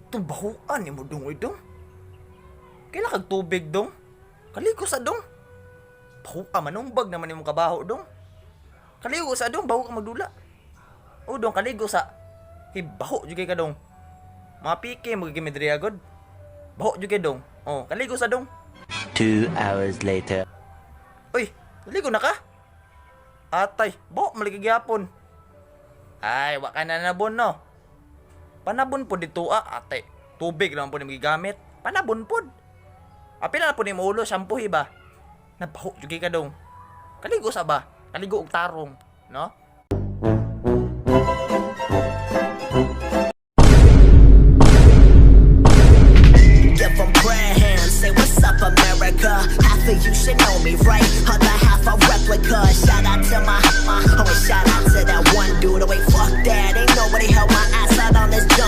Tubahuan ni mo, dong, oy, dong. Kaila kag tubig, dong. Kaligo sa, dong. Baho ka, manumbag naman imong kabaho, dong. Kaligo sa, dong, baho ka magdula. O, dong, kaligo sa. Kay baho jud kay ka, dong. Mga pike mo gid diri agod. Baho jud kay, dong. Oh, kaligo sa, dong. 2 hours later. Uy, naligo na ka? Atay, baho maligi gyapon. Ay, wa ka na nabon, no? Panabon po dito, ah, ate. Tubig lang po ni gigamit. Panabon pod. Apila na po ni mo ulo, shampoo ba? Nabaho jud kay ka, dong. Kaligo sa ba? Kaligo og tarong, no?